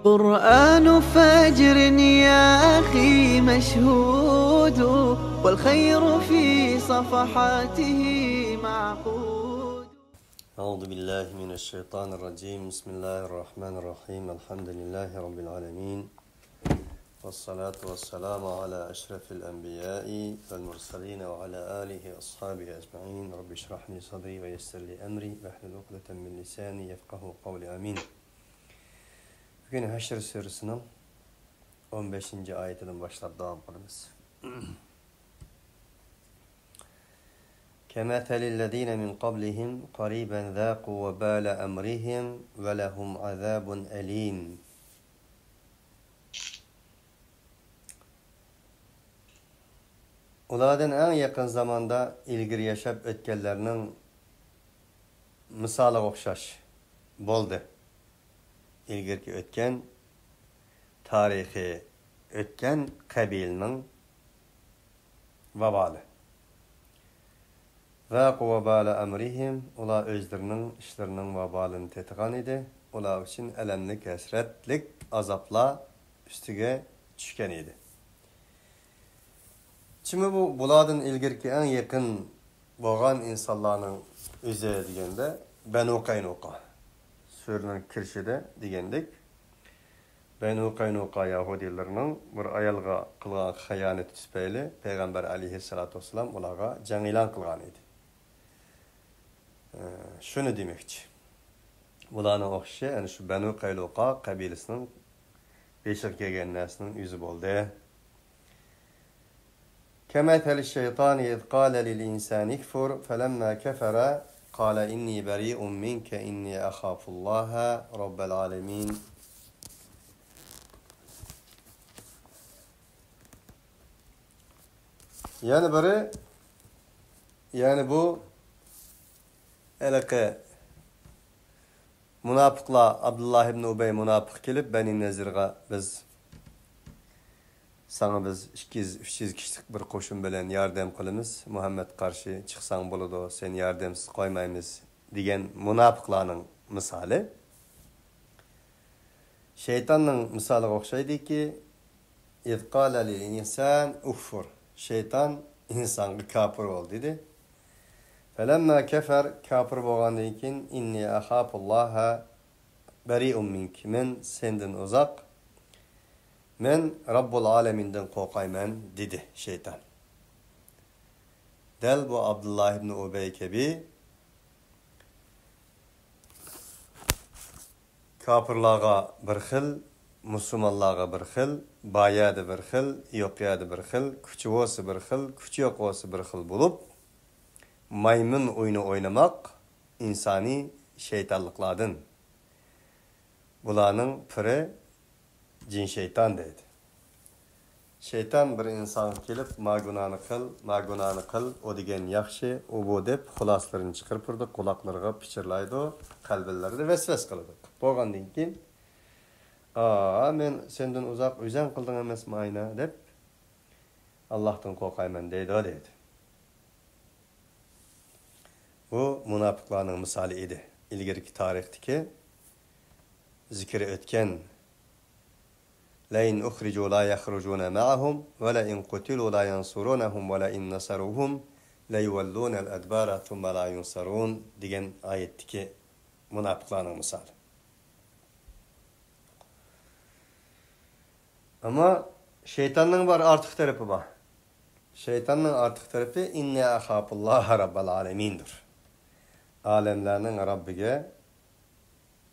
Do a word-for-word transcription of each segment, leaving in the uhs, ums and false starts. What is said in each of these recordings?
قرآن فجر يا أخي مشهود، والخير في صفحاته معقود. أعوذ بالله من الشيطان الرجيم. بسم الله الرحمن الرحيم. الحمد لله رب العالمين. والصلاة والسلام على أشرف الأنبياء والمرسلين وعلى آله وأصحابه أجمعين. رب اشرح لي صدري ويسر لي أمري واحلل عقدة من لساني يفقهوا قولي. آمين. بۈگۈن ھەشر سۈرىسىنىڭ ئون بەشىنچى ئايىتىدىن باشلاپ داۋام قىلىمىز. كمثل الذين من قبلهم قريبا ذاقوا وبال أمرهم ولهم عذاب أليم. ئۇلاردىن ئەڭ يېقىن زاماندا ئىلگىرى ياشاپ ئۆتكەنلەرنىڭ مىسالىغا ئوخشاش بولدى. ئىلگىرىكى ئۆتكەن، تارىخى ئۆتكەن قەبىلىنىڭ ۋابالى. ذاقوا وبال أمرهم، ئۇلار ئۆزلىرىنىڭ ئىشلىرىنىڭ ۋابالىنى تېتىغان ئىدى. ئۇلار ئۈچۈن ئەلەملىك، ھەسرەتلىك ئازابلار ئۈستىگە چۈشكەن ئىدى. شۇڭا بۇ، بۇلاردىن ئىلگىرىكى ئەڭ يېقىن بولغان ئىنسانلارنىڭ ئۆزى دېگەندە، بەنۇ قەينۇقا سۈرىنىڭ كىرىشىدە دېگەندەك، بەنۇ قەينۇقا يەھۇدىيلىرىنىڭ بىر ئايالغا قىلغان خىيانىتى تۈپەيلى پەيغەمبەر ئەلەيھىسسالاتۇ ۋەسسالام ئۇلارغا جەڭ ئېلان قىلغان ئىدى. ئە، شۇنى دېمەكچى. بۇلارنىڭ ئوخشىشى ئەنە شۇ بەنۇ قەينۇقا قەبىلىسىنىڭ بېشىغا كەلگەن نەرسىنىڭ ئۆزى بولدى. كمثل الشيطان إذ قال للإنسان اكفر فلما كفر قال إني بريء منك إني أخاف الله رب العالمين. يەنە بىرى، يەنى بۇ ھېلىقى مۇناپىقلار، ئابدۇللا ئىبن ئۇبەي مۇناپىق كېلىپ، بەنى نەزىرغا، بىز ساڭا، بىز ئىككى يۈز، ئۈچ يۈز كىشىلىك بىر قوشۇن بىلەن ياردەم قىلىمىز، مۇھەممەد قارشى چىقساڭ بولىدۇ، سېنى ياردەمسىز قويمايمىز، دېگەن مۇناپىقلارنىڭ مىسالى. شەيتاننىڭ مىسالىغا ئوخشايدۇكى، إذ قال للإنسان اكفر، شەيتان ئىنسانغا كاپىر بول دېدى. فلما كفر، كاپىر بولغاندىن كېيىن، إني أخاف الله بريء منك، مەن سەندىن ئۇزاق، مەن رەببۇل ئالەمىندىن قورقايمەن، دېدى شەيتان. دەل بۇ ئابدۇللا ئىبن ئۇبەي كەبى كاپىرلارغا بىر خىل، مۇسۇلمانلارغا بىر خىل، بار يەردە بىر خىل، يوق يەردە بىر خىل، كۈچى بولسا بىر خىل، كۈچى يوق بولسا بىر خىل بولۇپ، مايمۇن ئويۇنى ئوينىماق ئىنسانىي شەيتانلىقلاردىن. بۇلارنىڭ پىرى جىن شەيتان دەيدۇ. شەيتان بىر ئىنسانغا كېلىپ، ما گۇناھنى قىل، ما گۇناھنى قىل، ئۇ دېگەن ياخشى، ئۇ بۇ دەپ خۇلاسىلىرىنى چىقىرىپ تۇرىدۇ، قۇلاقلىرىغا پىچىرلايدۇ، قەلبىلىرىدە ۋەسۋەسە قىلىدۇ. بولغاندىن كېيىن، ئا، مەن سەندىن ئۇزاق، ئۆزەڭ قىلدىڭ ئەمەسمۇ ئاينى دەپ، ئاللاھتىن قورقايمەن دەيدۇ، دەيدۇ. بۇ مۇناپىقلارنىڭ مىسالى ئىدى. ئىلگىرىكى تارىختىكى زىكرى ئۆتكەن، لئن أخرجوا لا يخرجون معهم ولئن قتلوا لا ينصرونهم ولئن نصروهم ليولن الأدبار ثم لا ينصرون دېگەن ئايەتتىكى مۇناپىقلارنىڭ مىسالى. ئەمما شەيتاننىڭ بىر ئارتۇق تەرىپى بار. شەيتاننىڭ ئارتۇق تەرىپى إني أخاف الله رب العالمين دۇر. ئالەملەرنىڭ رەببىگە،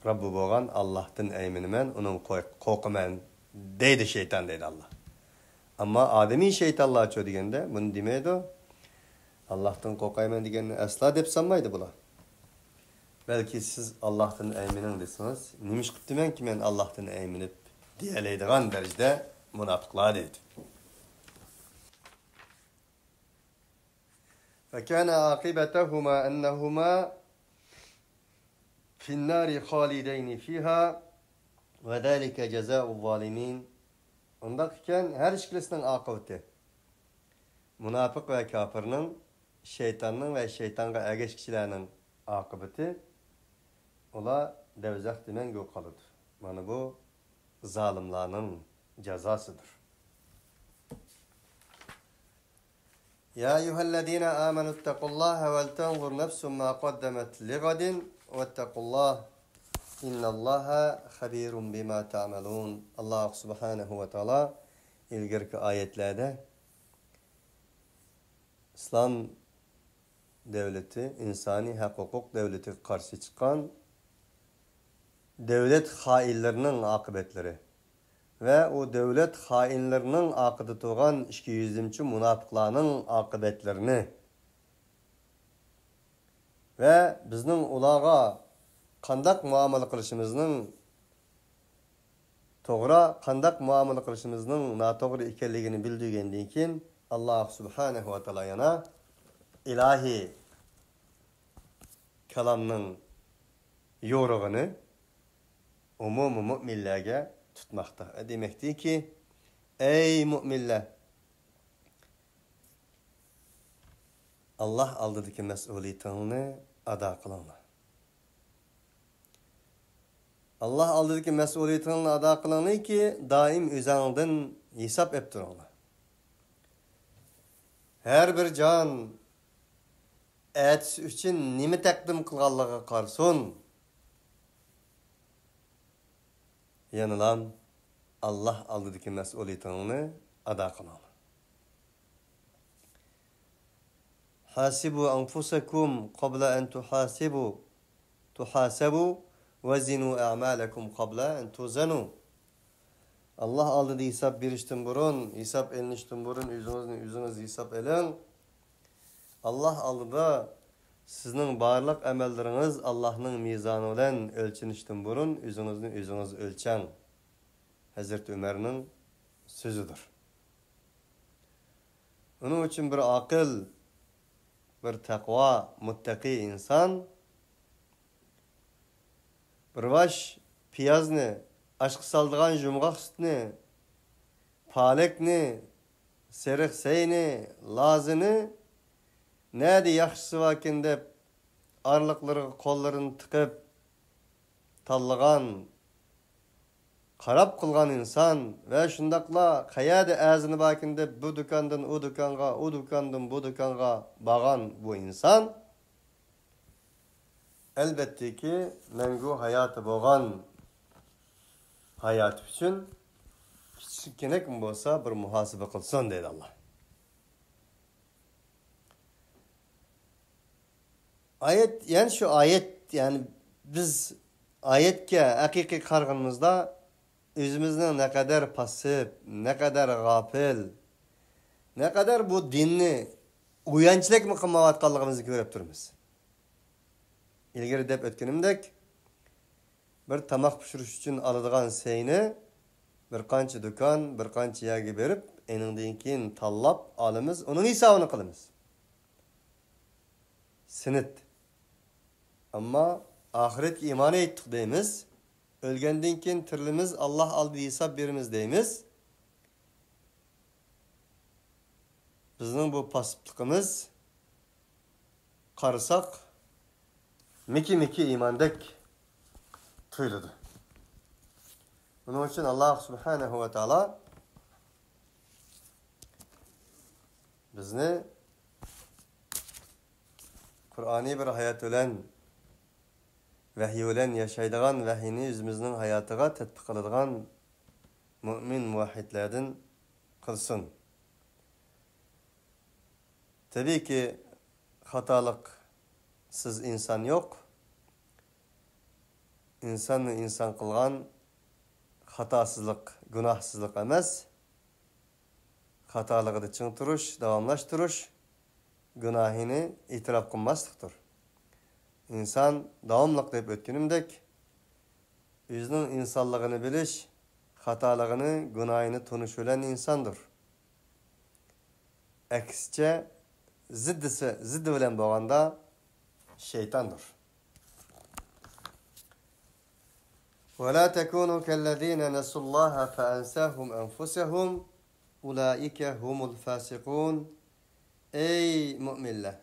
رەببى بولغان ئاللاھتىن ئەيمىنىمەن، ئۇنىڭ قوي-، قورقىمەن دەيدۇ شەيتان دەيدۇ ئاللا. ئەمما ئادىمىي شەيتانلارچۇ دېگەندە بۇنى دېمەيدۇ. ئاللاھتىن قورقايمەن دېگەننى ئەسلا دەپ سانمايدۇ بۇلار. بەلكى سىز ئاللاھتىن ئەيمىنىڭ دېسىڭىز، نېمە ئىش قىپتىمەنكى مەن ئاللاھتىن ئەيمىنىپ دېيەلەيدىغان دەرىجىدە مۇناپىقلار دەيدۇ. فكان عاقبتهما أنهما في النار خالدين فيها وذلك جزاء الظالمين. ئۇنداق ئىكەن، ھەر ئىككىلىسىنىڭ ئاقىۋىتى، مۇناپىق ۋە كاپىرنىڭ، شەيتاننىڭ ۋە شەيتانغا ئەگەشكۈچىلەرنىڭ ئاقىۋىتى، ئۇلار دەۋزەختە مەڭگۈ قالىدۇ. مانا بۇ زالىملارنىڭ جازاسىدۇر. يا أيها الذين آمنوا اتقوا الله ولتنظر نفس ما قدمت لغد واتقوا الله إن الله خبير بما تعملون. ئاللاھ سۇبھانەھۇ ۋە تائالا ئىلگىرىكى ئايەتلەردە ئىسلام دۆلىتى، ئىنسانىي ھەق-ھوقۇق دۆلىتىگە قارشى چىققان دۆلەت خائىنلىرىنىڭ ئاقىۋەتلىرى ۋە ئۇ دۆلەت خائىنلىرىنىڭ ئارقىدا تۇرغان ئىككى يۈزلىمىچە مۇناپىقلارنىڭ ئاقىۋەتلىرىنى ۋە بىزنىڭ ئۇلارغا قانداق مۇئامىلە قىلىشىمىزنىڭ توغرا، قانداق مۇئامىلە قىلىشىمىزنىڭ ناتوغرا ئىكەنلىكىنى بىلدۈرگەندىن كېيىن، ئاللاھ سۇبھانەھۇ ۋە تائالا يەنە ئىلاھىي كالامنىڭ يورۇقىنى ئومۇمىي مۆمىنلەرگە تۇتماقتا. دېمەكتىكى، ئەي مۆمىنلەر، ئاللاھ ئالدىدىكى مەسئۇلىيىتىڭلارنى ئادا قىلىڭلار. ئاللاھ ئالدىدىكى مەسئۇلىيىتىڭلارنى ئادا قىلىڭلاركى، دائىم ئۆزۈڭلاردىن ھېساب ئېلىپ تۇرۇڭلار. ھەر بىر جان ئەتىسى ئۈچۈن نېمە تەقدىم قىلغانلىقىغا قارىسۇن. يەنىلا ئاللاھ ئالدىدىكى مەسئۇلىيىتىڭلارنى ئادا قىلىڭلار. حاسبوا أنفسكم قبل أن تحاسبوا، تحاسبوا، وزنوا أعمالكم قبل أن توزنوا. ئاللاھ ئالدىدا ھېساب بېرىشتىن بۇرۇن، ھېساب ئېلىنىشتىن بۇرۇن ئۆزىڭىزنى ئۆزىڭىز ھېساب ئېلىڭ. ئاللاھ ئالدىدا سىزنىڭ بارلىق ئەمەللىرىڭىز ئاللاھنىڭ مىزانى بىلەن ئۆلچىنىشتىن بۇرۇن ئۆزىڭىزنى ئۆزىڭىز ئۆلچەڭ. ھەزرىتى ئۆمەرنىڭ سۆزىدۇر. ئۇنىڭ ئۈچۈن بىر ئاقىل، بىر تەقۋا، مۇتتەقىي ئىنسان بىر باش پىيازنى، ئاشقا سالىدىغان يۇمغاق سۈتنى، پالەكنى، سېرىق سەينى، لازىنى نەدە ياخشىسى باركىن دەپ ئارىلىقلىرىغا قوللىرىنى تىقىپ تاللىغان، قاراپ قىلغان ئىنسان ۋە شۇنداقلا قەيەردە ئەرزىنى باركىن دەپ بۇ دۇكاندىن ئۇ دۇكانغا، ئۇ دۇكاندىن بۇ دۇكانغا بارغان بۇ ئىنسان ئەلبەتتىكى مەڭگۈ ھاياتى بولغان ھاياتى ئۈچۈن كىچىككىنەكمۇ بولسا بىر مۇھاسىبە قىلسۇن دەيدۇ ئاللاھ. ئايەت، يەنى شۇ ئايەت، يەنى بىز ئايەتكە ھەقىقىي قارىغىنىمىزدا ئۆزىمىزنىڭ نەقەدەر پاسسىپ، نەقەدەر غاپىل، نەقەدەر بۇ دىننى ئۇيانچلىقمۇ قىلمايۋاتقانلىقىمىزنى كۆرۈپ تۇرىمىز. ئىلگىرى دەپ ئۆتكىنىمدەك، بىر تاماق پىشۇرۇش ئۈچۈن ئالىدىغان سەينى بىر قانچە دۇكان، بىر قانچە يەرگە بېرىپ، ئېنىڭدىن كېيىن تاللاپ ئالىمىز، ئۇنىڭ ھېسابىنى قىلىمىز. سىنىت. ئەمما ئاخىرەتكە ئىمان ئېيتتۇق دەيمىز. ئۆلگەندىن كېيىن تىرىلىمىز، ئاللاھ ئالدىدا ھېساب بېرىمىز دەيمىز. بىزنىڭ بۇ پاسسىپلىقىمىز قارىساق، مىكى-مىكى ئىماندەك تۇيۇلىدۇ. بۇنىڭ ئۈچۈن ئاللاھ سۇبھانەھۇ ۋە تائالا بىزنى قۇرئانىي بىر ھايات بىلەن، ۋەھىي بىلەن ياشايدىغان، ۋەھىينى ئۆزىمىزنىڭ ھاياتىغا تەتبىق قىلىدىغان مۆمىن، مۇۋەھھىدلەردىن قىلسۇن. تەبىئىيكى، خاتالىقسىز ئىنسان يوق. ئىنساننى ئىنسان قىلغان خاتاسىزلىق، گۇناھسىزلىق ئەمەس، خاتالىقىدا چىڭ تۇرۇش، داۋاملاشتۇرۇش، گۇناھىنى ئېتىراپ قىلماسلىقتۇر. ئىنسان داۋاملىق دەپ ئۆتكىنىمدەك، ئۆزىنىڭ ئىنسانلىقىنى بىلىش، خاتالىقىنى، گۇناھىنى تونۇش بىلەن ئىنساندۇر. ئەكسىچە، زىددىسى، زىددى بىلەن بولغاندا شەيتاندۇر. ولا تكونوا كالذين نسوا الله فأنساهم أنفسهم أولئك هم الفاسقون. ئەي مۆمىنلەر!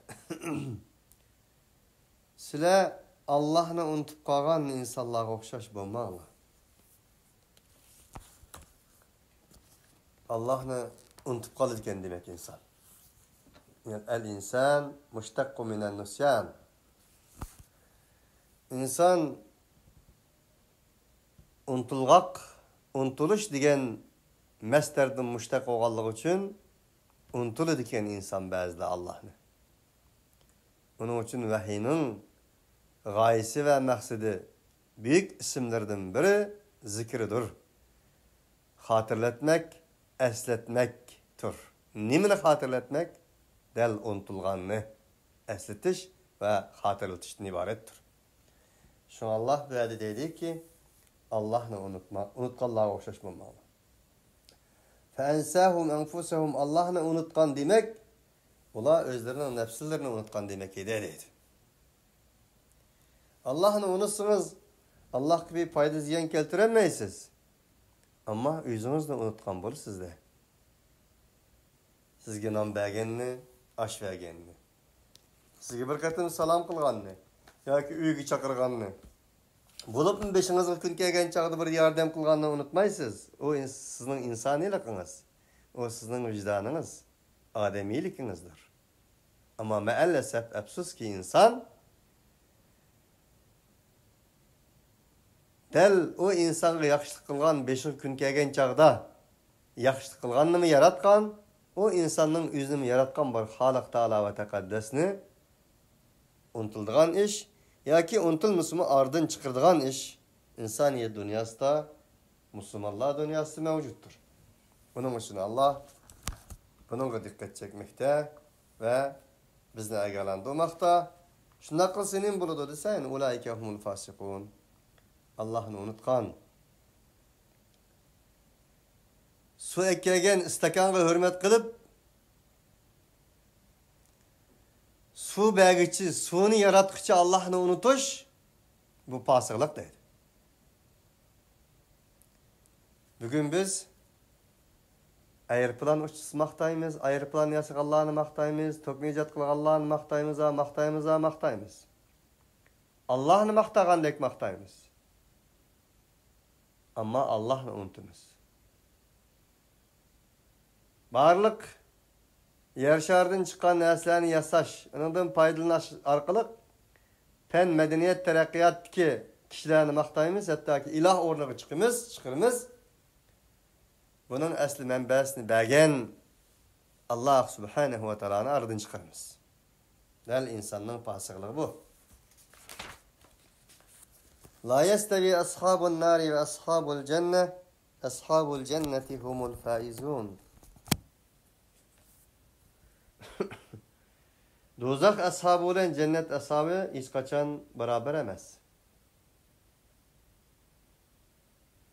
سىلەر ئاللاھنى ئۇنتۇپ قالغان ئىنسانلارغا ئوخشاش بولماڭلار. ئاللاھنى ئۇنتۇپ قالىدىكەن دېمەك ئىنسان. يەنى ئەل ئىنسان مۇشتەققۇ مىنەن نۇسيان. ئىنسان ئۇنتۇلغاق، ئۇنتۇلۇش دېگەن مەسدەردىن مۇشتەق بولغانلىقى ئۈچۈن ئۇنتۇلىدىكەن ئىنسان بەزىدە ئاللاھنى. ئۇنىڭ ئۈچۈن ۋەھىينىڭ غايىسى ۋە مەقسىتى، بۈيۈك ئىسىملىرىدىن بىرى زىكىردۇر. خاتىرىلەتمەك، ئەسلەتمەكتۇر. نېمىنى خاتىرىلەتمەك؟ دەل ئۇنتۇلغاننى ئەسلىتىش ۋە خاتىرىلىتىشتىن ئىبارەتتۇر. شۇڭا ئاللاھ بۇ يەردە دەيدىكى، ئاللاھنى ئۇنتۇما، ئۇنتۇلغانلارغا ئوخشاش بولماڭلار. فەئەنساھۇم ئەنفۇسەھۇم، ئاللاھنى ئۇنتۇلغان دېمەك، ئۇلار ئۆزلىرىنىڭ نەپسلىرىنى ئۇنتۇلغان دېمەك ئىدى، دەيدۇ. ئاللاھنى ئۇنتۇسىڭىز، ئاللاھقا بىر پايدا زىيان كەلتۈرەلمەيسىز. ئەمما ئۆزىڭىزنى ئۇنتۇلغان بولىسىز-دە. سىزگە نان بەرگەننى، ئاش بەرگەننى، سىزگە بىر قېتىم سالام قىلغاننى ياكى ئۆيگە چاقىرغاننى، بولۇپمۇ بېشىڭىزغا كۈن كەلگەن چاغدا بىر ياردەم قىلغاننى ئۇنتۇمايسىز. ئۇ ئىنس-، سىزنىڭ ئىنسانىيلىقىڭىز، ئۇ سىزنىڭ ۋىجدانىڭىز، ئادەمىيلىكىڭىزدۇر. ئەمما مەئەللەسەپ، ئەپسۇسكى، ئىنسان دەل ئۇ ئىنسانغا ياخشىلىق قىلغان، بېشىغا كۈن كەلگەن چاغدا ياخشىلىق قىلغاننىمۇ ياراتقان، ئۇ ئىنساننىڭ ئۆزىنىمۇ ياراتقان بىر خالىق تائالا ۋە تەقەددەسنى ئۇنتۇلىدىغان ئىش ياكى ئۇنتۇلمىسىمۇ ئارىدىن چىقىرىدىغان ئىش ئىنسانىيەت دۇنياسىدا، مۇسۇلمانلار دۇنياسىدا مەۋجۇتتۇر. بۇنىڭ ئۈچۈن ئاللاھ بۇنىڭغا دىققەت چەكمەكتە ۋە بىزنى ئاگاھلاندۇرماقتا. شۇنداق قىلسا نېمە بولىدۇ دېسە، يەنى ئۇلائىكە ھۇمۇل فاسىقۇن. ئاللاھنى ئۇنتۇغان، سۇ ئەكەلگەن ئىستاكانغا ھۆرمەت قىلىپ، سۇ بەرگۈچى، سۇنى ياراتقۇچى ئاللاھنى ئۇنتۇش، بۇ پاسىقلىق دەيدۇ. بۈگۈن بىز ئايروپىلان ئۇچۇرسا ماختايمىز، ئايروپىلان ياسىغانلارنى ماختايمىز، توكنى ئىجاد قىلغانلارنى ماختايمىز، ماختايمىز، ماختايمىز. ئاللاھنى ماختىغاندەك ماختايمىز. ئەمما ئاللاھنى ئۇنتۇمىز. بارلىق يەر شارىدىن چىققان نەرسىلەرنى ياساش، ئۇنىڭدىن پايدىلىنىش ئارقىلىق پەن، مەدەنىيەت تەرەققىياتتىكى كىشىلەرنى ماختايمىز، ھەتتاكى ئىلاھ ئورنىغا چىقىمىز، چىقىرىمىز. بۇنىڭ ئەسلى مەنبەسىنى بەرگەن ئاللاھ سۇبھانەھۇ ۋە تائالانى ئارىدىن چىقىرىمىز. دەل ئىنساننىڭ پاسىقلىقى بۇ. لا يستوي أصحاب النار وأصحاب الجنة، أصحاب الجنة هم الفائزون. دوزاخ ئەسھابى بىلەن جەننەت ئەسھابى ھېچقاچان باراۋەر ئەمەس.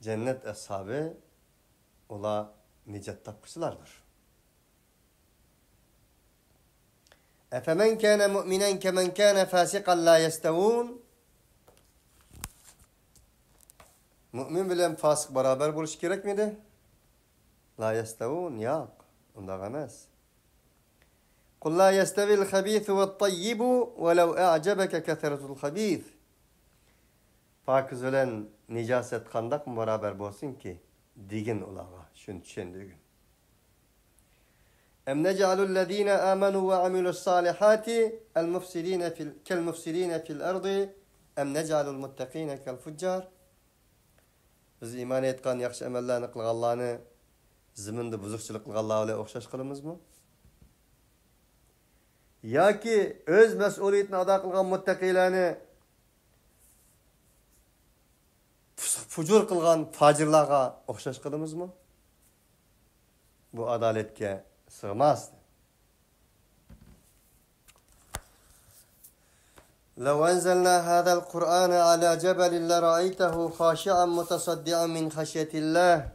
جەننەت ئەسھابى ئۇلار نىجات تاپقۇچىلاردۇر. أفمن كان مؤمنا كمن كان فاسقا لا يستوون. مۆمىن بىلەن پاسىق باراۋەر بولۇشى كېرەكمىدى؟ لا يستوون، ياق، ئۇنداق ئەمەس. قل لا يستوي الخبيث والطيب ولو أعجبك كثرة الخبيث. پاكىز بىلەن نىجاسەت قانداقمۇ باراۋەر بولسۇنكى؟ دېگىن ئۇلارغا، شۇنى چۈشەندۈرگىن. أم نجعل الذين آمنوا وعملوا الصالحات المفسدين في ال-، كالمفسدين في الأرض أم نجعل المتقين كالفجار. بىز ئىمان ئېيتقان، ياخشى ئەمەللەرنى قىلغانلارنى زېمىندا بۇزۇقچىلىق قىلغانلار بىلەن ئوخشاش قىلىمىزمۇ؟ ياكى ئۆز مەسئۇلىيىتىنى ئادا قىلغان مۇتتەقىيلەرنى پۇسۇق-پۇجۇر قىلغان پاجىرلارغا ئوخشاش قىلىمىزمۇ؟ بۇ ئادالەتكە سىغماس. لو أنزلنا هذا القرآن على جبل لرأيته خاشعا متصدعا من خشية الله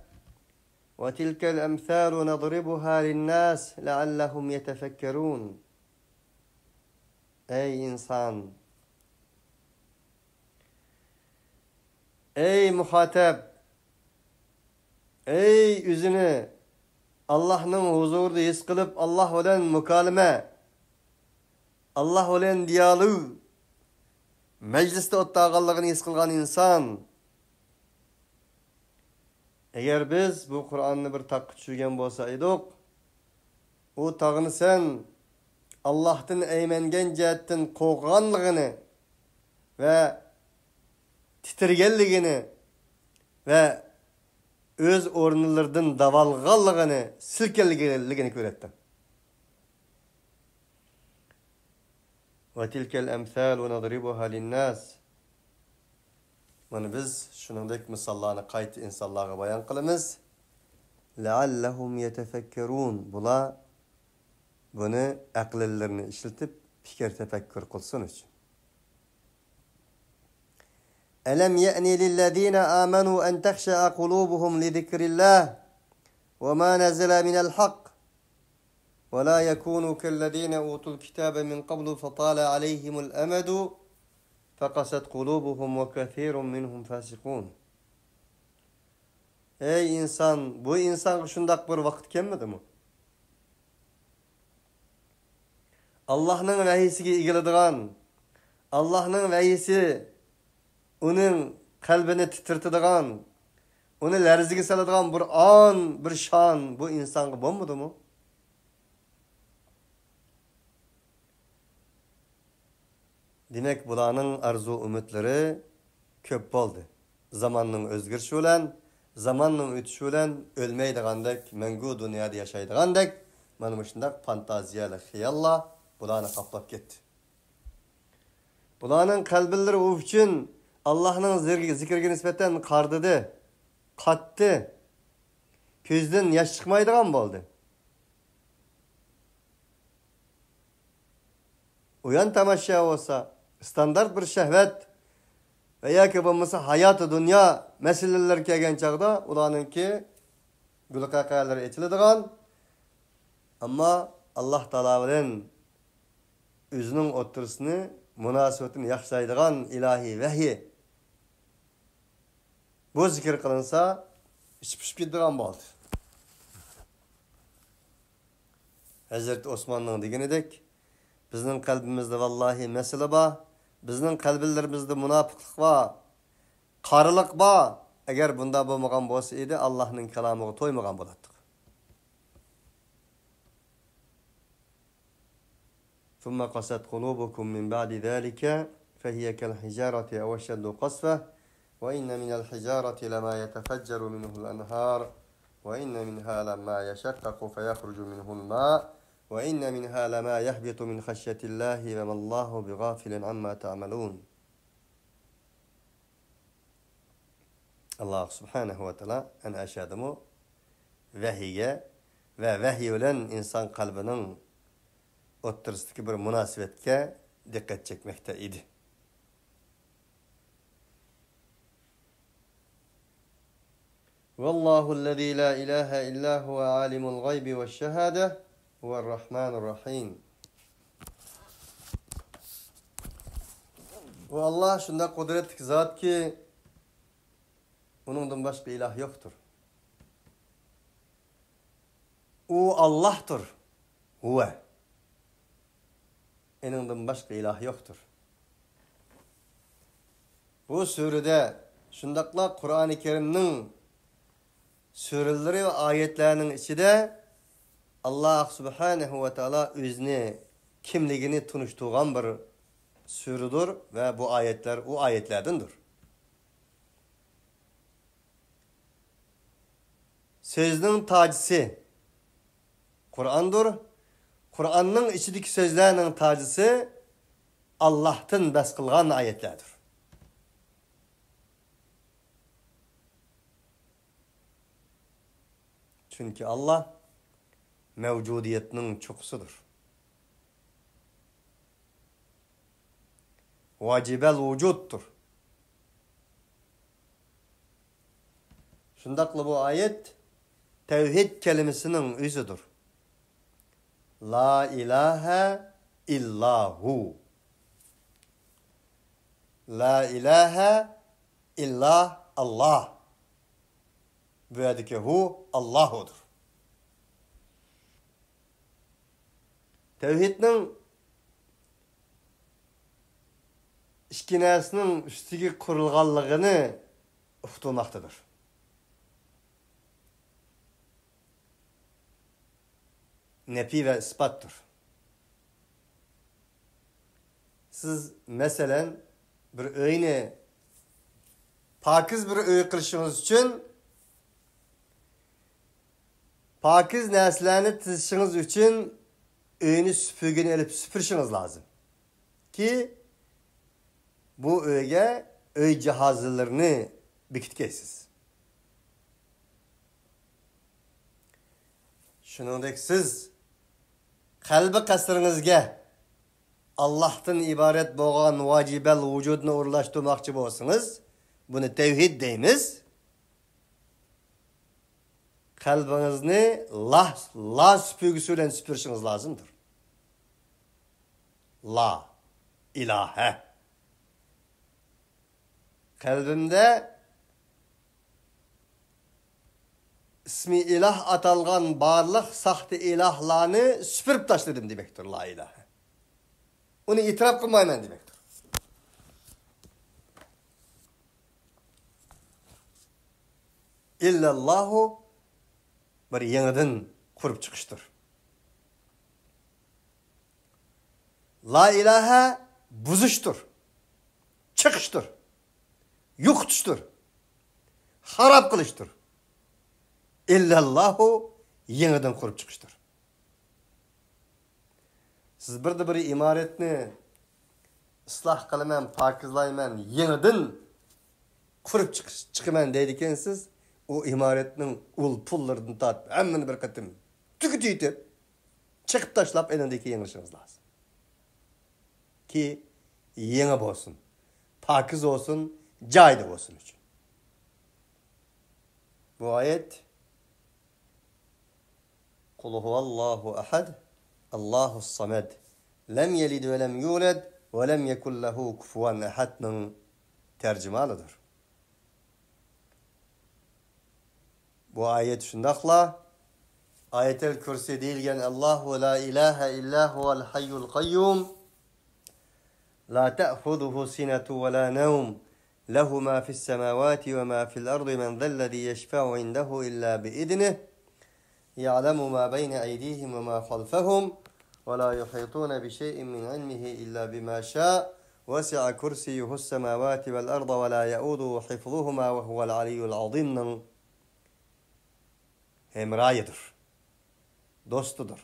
وتلك الأمثال نضربها للناس لعلهم يتفكرون. ئەي ئىنسان! ئەي مۇخاتەب! ئەي ئۆزىنى ئاللاھنىڭ ھۇزۇرىدا ھېس قىلىپ، ئاللاھ بىلەن مۇكالىمە، ئاللاھ بىلەن دىيالوگ مەجلىستە ئولتۇرغانلىقىنى ھېس قىلغان ئىنسان! ئەگەر بىز بۇ قۇرئاننى بىر تاغقا چۈشۈرگەن بولسا ئىدۇق، ئۇ تاغنى سەن ئاللاھتىن ئەيمەنگەن جەھەتتىن قورققانلىقىنى ۋە تىترىگەنلىكىنى ۋە ئۆز ئورۇنلىرىدىن داۋالغانلىقىنى، سىلكىنگەنلىكىنى كۆرەتتىڭ. وتلك الأمثال نضربها للناس. مانا بىز شۇنىڭدەك مىساللارنى قايتا ئىنسانلارغا بايان قىلىمىز. لعلهم يتفكرون. بۇلار بۇنى ئەقىللىرىنى ئىشلىتىپ پىكىر تەپەككۇر قىلسۇن ئۈچۈن. ألم يأن للذين آمنوا أن تخشع قلوبهم لذكر الله وما نزل من الحق ولا يكونوا كالذين أوتوا الكتاب من قبل فطال عليهم الأمد فقست قلوبهم وكثير منهم فاسقون. ئەي ئىنسان، بۇ ئىنسانغا شۇنداق بىر ۋاقىت كەلمىدىمۇ؟ ئاللاھنىڭ ۋەھىيسىگە ئېگىلىدىغان، ئاللاھنىڭ ۋەھىيسى ئۇنىڭ قەلبىنى تىترىتىدىغان، ئۇنى لەرزىگە سالىدىغان بىر ئان، بىر شان بۇ ئىنسانغا بولمىدىمۇ؟ دېمەك، بۇلارنىڭ ئارزۇ-ئۈمىدلىرى كۆپ بولدى. زاماننىڭ ئۆزگىرىشى بىلەن، زاماننىڭ ئۆتۈشى بىلەن ئۆلمەيدىغاندەك، مەڭگۈ دۇنيادا ياشايدىغاندەك، مانا مۇشۇنداق فانتازىيەلىك خىياللار بۇلارنى قاپلاپ كەتتى. بۇلارنىڭ قەلبىلىرى ئۇ ئۈچۈن ئاللاھنىڭ زىر-، زىكرىگە نىسبەتەن قارىدى، قاتتى، كۆزدىن ياش چىقمايدىغان بولدى. ئويۇن تاماشا بولسا، ئىستاندارت بىر شەھۋەت ۋە ياكى بولمىسا ھاياتى دۇنيا مەسىلىلىرى كەلگەن چاغدا ئۇلارنىڭكى گۈلقەقەلىرى ئېچىلىدىغان، ئەمما ئاللاھ تائالا بىلەن ئۆزىنىڭ ئوتتۇرىسىنى، مۇناسىۋىتىنى ياخشىلايدىغان ئىلاھىي ۋەھىي بۇ زىكىر قىلىنسا، ئىچى پۇشۇپ كېتىدىغان بولدى. ھەزرىتى ئوسماننىڭ دېگىنىدەك، بىزنىڭ قەلبىمىزدە ۋاللاھى مەسىلە بار، بىزنىڭ قەلبىلىرىمىزدە مۇناپىقلىق بار، قارىلىق بار. ئەگەر بۇنداق بولمىغان بولسا ئىدى، ئاللاھنىڭ كالامىغا تويمىغان بولاتتۇق. ثم قست قلوبكم من بعد ذلك فهي كالحجارة أو أشد قسوة، وإن من الحجارة لما يتفجر منه الأنهار، وإن منها لما يشقق فيخرج منه الماء، وإن منها لما يهبط من خشية الله وما الله بغافل عما تعملون. ئاللاھ سۇبھانەھۇ ۋە تائالا ئەنە ئاشۇ يەردىمۇ ۋەھىيگە ۋە ۋەھىي بىلەن ئىنسان قەلبىنىڭ ئوتتۇرىسىدىكى بىر مۇناسىۋەتكە دىققەت چەكمەكتە ئىدى. والله الذي لا إله إلا هو عالم الغيب والشهادة هو الرحمن الرحيم. ئۇ ئاللاھ شۇنداق قۇدرەتلىك زاتكى، ئۇنىڭدىن باشقا ئىلاھ يوقتۇر. ئۇ ئاللاھتۇر. ھۇۋە. ئېنىڭدىن باشقا ئىلاھ يوقتۇر. بۇ سۈرىدە، شۇنداقلا قۇرئانى كەرىمنىڭ سۈرىلىرى ۋە ئايەتلەرنىڭ ئىچىدە ئاللاھ سۇبھانەھۇ ۋە تائالا ئۆزىنى، كىملىكىنى تونۇشتۇرغان بىر سۈرىدۇر ۋە بۇ ئايەتلەر ئۇ ئايەتلەردىندۇر. سۆزنىڭ تاجىسى قۇرئاندۇر. قۇرئاننىڭ ئىچىدىكى سۆزلەرنىڭ تاجىسى ئاللاھتىن بەس قىلغان ئايەتلەردۇر. چۈنكى ئاللاھ مەۋجۇدىيەتنىڭ چوققىسىدۇر. ۋاجىبەل ۋۇجۇدتۇر. شۇنداقلا بۇ ئايەت تەۋھىد كەلىمىسىنىڭ ئۆزىدۇر. لا ئىلاھە ئىللا ھۇ. لا ئىلاھە ئىللا ئاللاھ. بۇ يەردىكى ھۇ ئاللاھۇدۇر. تەۋھىدنىڭ ئىككى نەرسىنىڭ ئۈستىگە قۇرۇلغانلىقىنى ئۇقتۇرماقتىدۇر. نەپى ۋە ئىسپاتتۇر. سىز، مەسىلەن، بىر ئۆينى پاكىز بىر ئۆي قىلىشىڭىز ئۈچۈن، پاكىز نەرسىلەرنى تىزىشىڭىز ئۈچۈن ئۆينى سۈپۈرگىنى ئېلىپ سۈپۈرۈشىڭىز لازىم. كى، بۇ ئۆيگە ئۆي جاھازلىرىنى بېكىتكەيسىز. شۇنىڭدەك سىز قەلبى قەسرىڭىزگە ئاللاھتىن ئىبارەت بولغان ۋاجىبەل ۋۇجۇدنى ئورۇنلاشتۇرماقچى بولسىڭىز، بۇنى تەۋھىد دەيمىز. قەلبىڭىزنى لا، لا سۈپۈرگۈسى بىلەن سۈپۈرۈشىڭىز لازىمدۇر. لا ئىلاھە. قەلبىمدە ئىسمى ئىلاھ ئاتالغان بارلىق ساختا ئىلاھلارنى سۈپۈرۈپ تاشلىدىم دېمەكتۇر، لا ئىلاھە. ئۇنى ئېتىراپ قىلمايمەن دېمەكتۇر. ئىللەللاھۇ بىر يېڭىدىن قۇرۇپ چىقىشتۇر. لا ئىلاھە بۇزۇشتۇر، چېقىشتۇر، يوقىتىشتۇر، خاراب قىلىشتۇر. ئىللەللاھۇ يېڭىدىن قۇرۇپ چىقىشتۇر. سىز بىردە بىر ئىمارەتنى ئىسلاھ قىلىمەن، پاكىزلايمەن، يېڭىدىن قۇرۇپ چىقىش، چىقىمەن دەيدىكەنسىز، ئۇ ئىمارەتنىڭ ئۇل پۇللىرىدىن تارتىپ ھەممىنى بىر قېتىم تۈگىتىۋېتىپ، چېقىپ تاشلاپ، ئېنىڭدىن كېيىن يېڭىلىشىڭىز لازىم. كى، يېڭى بولسۇن، پاكىز بولسۇن، جايىدا بولسۇن ئۈچۈن. بۇ ئايەت، قۇل ھۇۋاللاھۇ ئەھەد، ئاللاھۇس سامەد، لەم يەلىد ۋە لەم يۇلەد ۋە لەم يەكۇن لەھۇ كۇفۇۋەن ئەھەدنىڭ تەرجىمانىدۇر. بۇ ئايەت شۇنداقلا ئايەتەل كۇرسى دېيىلگەن، ئاللاھۇ لا ئىلاھە ئىللا ھۇۋەل ھەييۇل قەييۇم، لا تأخذه سنة ولا نوم، له ما في السماوات وما في الأرض، من ذا الذي يشفع عنده إلا بإذنه، يعلم ما بين أيديهم وما خلفهم، ولا يحيطون بشيء من علمه إلا بما شاء، وسع كرسيه السماوات والأرض ولا يؤوده حفظهما وهو العلي العظيم نىڭ ھەمراھىدۇر، دوستىدۇر.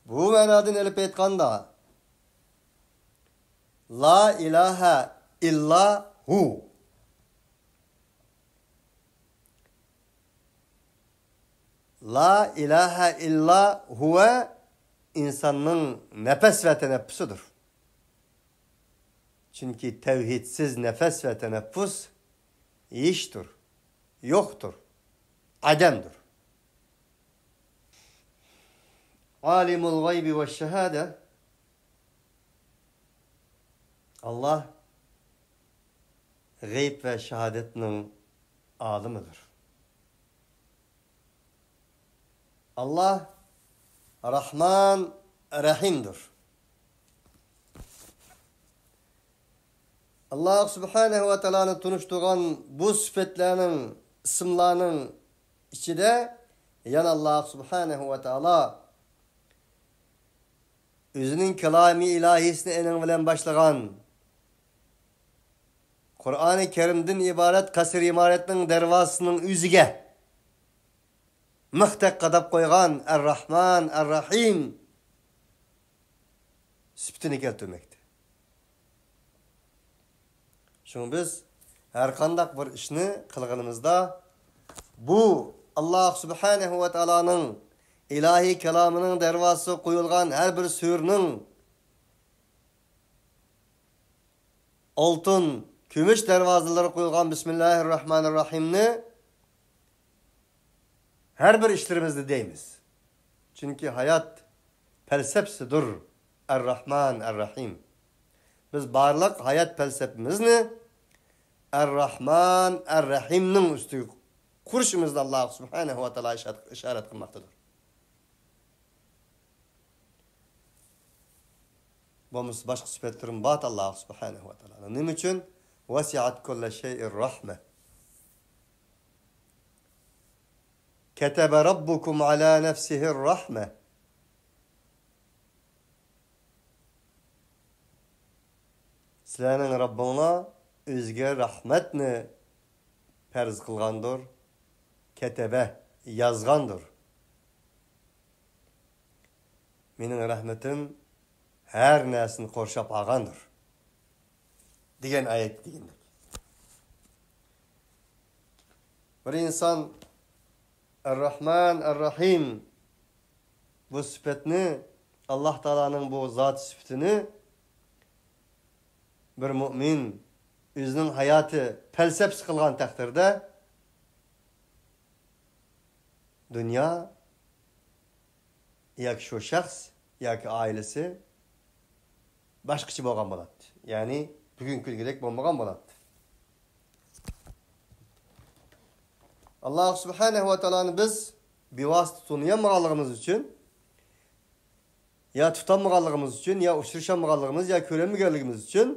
بۇ مەنادىن ئېلىپ ئېيتقاندا، لا ئىلاھە ئىللا ھۇ. لا ئىلاھە ئىللا ھۇۋە ئىنساننىڭ نەپەس ۋە تەنەپپۇسىدۇر. چۈنكى تەۋھىدسىز نەپەس ۋە تەنەپپۇس ھېچتۇر، يوقتۇر، ئادەمدۇر. ئالىمۇل غەيبى ۋە شاھادە، ئاللا غەيب ۋە شاھادەتنىڭ ئالىمىدۇر. ئاللا راھمان، رەھىمدۇر. ئاللا سۇبھانەھۇ ۋە تائالانى تونۇشتۇرغان بۇ سۈپەتلەرنىڭ، ئىسىملارنىڭ ئىچىدە يەنە ئاللا سۇبھانەھۇ ۋە تائالا ئۆزىنىڭ كالامى ئىلاھىسىنى ئېنىڭ بىلەن باشلىغان، قۇرئانى كەرىمدىن ئىبارەت قەسىر ئىمارەتنىڭ دەرۋازىسىنىڭ ئۆزىگە مىختەك قاداپ قويغان ئەر-راھمان، ئەر-راھىم سۈپىتىنى كەلتۈرمەكتە. شۇڭا بىز ھەرقانداق بىر ئىشنى قىلغىنىمىزدا، بۇ ئاللا سۇبھانەھۇ ۋە تائالانىڭ ئىلاھىي كالامىنىڭ دەرۋازىسىغا قويۇلغان ھەر بىر سۈرىنىڭ ئالتۇن، كۈمۈش دەرۋازىلىرى قويۇلغان بىسمىللاھىر راھمانىر راھىمنى ھەر بىر ئىشلىرىمىزدە دەيمىز. چۈنكى ھايات پەلسەپىسىدۇر ئەر-راھمان ئەر-راھىم. بىز بارلىق ھايات پەلسەپىمىزنى ئەر-راھمان ئەر-راھىمنىڭ ئۈستىگە قۇرۇشىمىزنى ئاللا سۇبھانەھۇ ۋە تائالا ئىشارەت، ئىشارەت قىلماقتىدۇر. بولمىسا باشقا سۈپەتلىرىمۇ بار ئاللا سۇبھانەھۇ ۋە تائالانىڭ. نېمە ئۈچۈن؟ ۋەسىئەت كۇللە شەيئىر رەھمە. كتب ربكم على نفسه الرحمة. سىلەرنىڭ رەببىڭلار ئۆزىگە رەھمەتنى پەرز قىلغاندۇر. كەتەبە، يازغاندۇر. مېنىڭ رەھمىتىم ھەر نەرسىنى قورشاپ ئالغاندۇر. دېگەن ئايەت دېگەندەك. بىر ئىنسان ئەر-راھمان ئەر-راھىم بۇ سۈپەتنى، ئاللاھ تائالانىڭ بۇ زات سۈپىتىنى بىر مۆمىن ئۆزىنىڭ ھاياتى پەلسەپىسى قىلغان تەقدىردە، دۇنيا ياكى شۇ شەخس ياكى ئائىلىسى باشقىچە بولغان بولاتتى. يەنى بۈگۈنكى كۈنگىدەك بولمىغان بولاتتى. ئاللاھ سۇبھانەھۇ ۋە تائالانى بىز بىۋاسىتە تونۇيالمىغانلىقىمىز ئۈچۈن، يا تۇتالمىغانلىقىمىز ئۈچۈن، يا ئۇچرىشالمىغانلىقىمىز، يا كۆرەلمىگەنلىكىمىز ئۈچۈن،